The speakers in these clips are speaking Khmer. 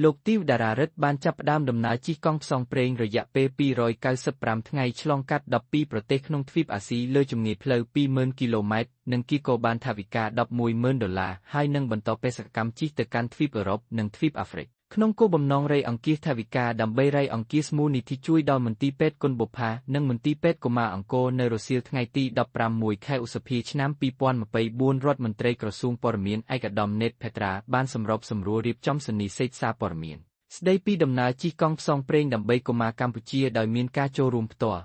លោកទីវតារារិទ្ធបានចាប់ផ្ដើមដំណើរជិះកង់ផ្សងព្រេងរយៈពេល295ថ្ងៃឆ្លងកាត់12ប្រទេសក្នុងទ្វីបអាស៊ីលើចម្ងាយផ្លូវ20,000គីឡូម៉ែត្រនិងគីកូបានថវិកា110,000ដុល្លារហើយនឹងបន្តបេសកកម្មជិះទៅកាន់ទ្វីបអឺរ៉ុបនិងទ្វីបអាហ្វ្រិកក្នុងគោលបំណងរៃអង្គាសថវិកាដើម្បីរៃអង្គាសមូលនិធិជួយដល់មន្ទីរពេទ្យគុណបុប្ផានិងមន្ទីរពេទ្យកុមារអង្គរនៅរសៀលថ្ងៃទី16ខែឧសភាឆ្នាំ2024រដ្ឋមន្ត្រីក្រសួងព័ត៌មានឯកឧត្តមនេតភេត្រាបានសម្របសម្រួលរៀបចំសន្និសីទសារព័ត៌មានស្ដីពីដំណើរជិះកង់ផ្សងព្រេងដើម្បីកុមារកម្ពុជាដោយមានការចូលរួមផ្ទាល់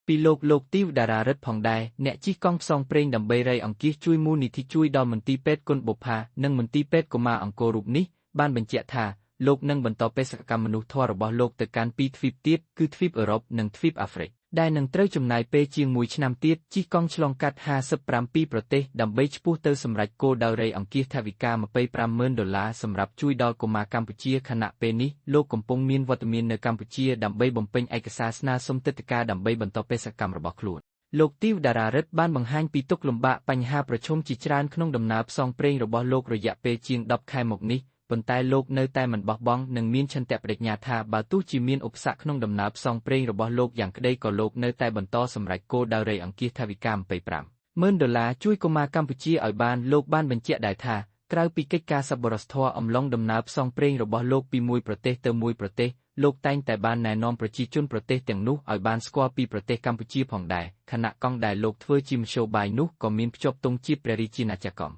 ពីលោកលោកទីវតារារិទ្ធផងដែរអ្នកជិះកង់ផ្សងព្រេងដើម្បីរៃអង្គាសជួយមូលនិធិជួយដល់មន្ទីរពេទ្យគុណបុប្ផានិងមន្ទីរពេទ្យកុមារអង្គររូបនេះបានបញ្ជាក់ថាលោកនឹងបន្តបេសកកម្មមនុស្សធម៌របស់លោកទៅកាន់ពីរទ្វីបទៀតគឺទ្វីបអឺរ៉ុបនិងទ្វីបអាហ្វ្រិកដែលនឹងត្រូវចំណាយពេលជាងមួយឆ្នាំទៀតជិះកង់ឆ្លងកាត់57ប្រទេសដើម្បីឆ្ពោះទៅសម្រេចគោលដៅរៃអង្គាសថវិកា250,000ដុល្លារសម្រាប់ជួយដល់កុមារកម្ពុជាខណៈពេលនេះលោកកំពុងមានវត្តមាននៅកម្ពុជាដើម្បីបំពេញឯកសារស្នើសុំទិដ្ឋាការដើម្បីបន្តបេសកកម្មរបស់ខ្លួនលោកទីវតារារិទ្ធបានបង្ហាញពីទុក្ខលំបាកបញ្ហាប្រឈមជាច្រើនក្នុងដំណើរផ្សងព្រេងរបស់លោករយៈពេលជាង10ខែមកនេះប៉ុន្តែលោកនៅតែមិនបោះបង់និងមានឆន្ទៈបដិញ្ញាថាបើទោះជាមានឧបសគ្គក្នុងដំណើរផ្សងព្រេងរបស់លោកយ៉ាងក្តីក៏លោកនៅតែបន្តសម្រេចគោលដៅរៃអង្គាសថវិកា25,000ដុល្លារជួយកុមារកម្ពុជាឲ្យបានលោកបានបញ្ជាក់ដែរថាក្រៅពីកិច្ចការសប្បុរសធម៌អំឡុងដំណើរផ្សងព្រេងរបស់លោកពីមួយប្រទេសទៅមួយប្រទេសលោកតែងតែបានណែនាំប្រជាជនប្រទេសទាំងនោះឲ្យបានស្គាល់ពីប្រទេសកម្ពុជាផងដែរខណៈកង់ដែលលោកធ្វើជាមធ្យោបាយនោះក៏មានភ្ជាប់ទង់ជាតិព្រះរាជាណាចក្រកម្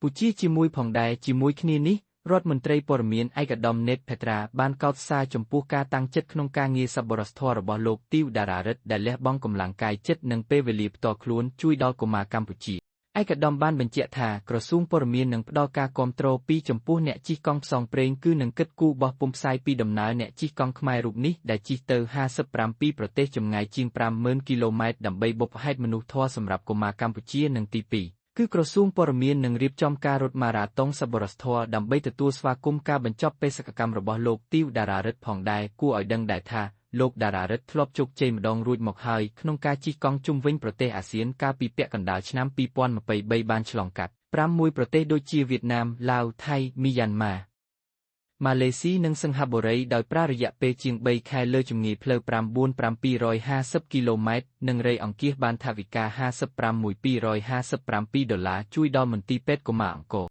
ពុជាជាមួយផងដែរជាមួយគ្នានេះរដ្ឋមន្ត្រីព័ត៌មានឯកឧត្តមនេតភេត្រាបានកោតសរសើរចំពោះការតាំងចិត្តក្នុងការងារសប្បុរសធម៌របស់លោកទីវតារារិទ្ធដែលលះបង់កម្លាំងកាយចិត្តនិងពេលវេលាផ្ទាល់ខ្លួនជួយដល់កុមារកម្ពុជាឯកឧត្តមបានបញ្ជាក់ថាក្រសួងព័ត៌មាននឹងផ្ដល់ការគាំទ្រពីចំពោះអ្នកជិះកង់ផ្សងព្រេងគឺនឹងគិតគូរបោះពុម្ពផ្សាយពីដំណើរអ្នកជិះកង់ខ្មែររូបនេះដែលជិះទៅ57ប្រទេសចម្ងាយជាង50,000គីឡូម៉ែត្រដើម្បីបុព្វហេតុមនុស្សធម៌សម្រាប់កុមារកម្ពុជានិងទី2គឺក្រសួងព័ត៌មាននឹងរៀបចំការរត់ម៉ារ៉ាតុងសប្បុរសធម៌ដើម្បីទទួលស្វាគមន៍ការបញ្ចប់បេសកកម្មរបស់លោកទីវតារារិទ្ធផងដែរគួរឲ្យដឹងដែរថាលោកតារារិទ្ធធ្លាប់ជោគជ័យម្ដងរួចមកហើយក្នុងការជិះកង់ជុំវិញប្រទេសអាស៊ានកាលពីពាក់កណ្ដាលឆ្នាំ2023បានឆ្លងកាត់6ប្រទេសដូចជាវៀតណាមឡាវថៃមីយ៉ាន់ម៉ាម៉ាឡេស៊ីនិងសិង្ហបុរីដោយប្រើរយៈពេលជាង3ខែលើចម្ងាយផ្លូវ9750គីឡូម៉ែត្រនិងរៃអង្គាសបានថវិកា55,257ដុល្លារជួយដល់មន្ទីរពេទ្យកុមារអង្គរ។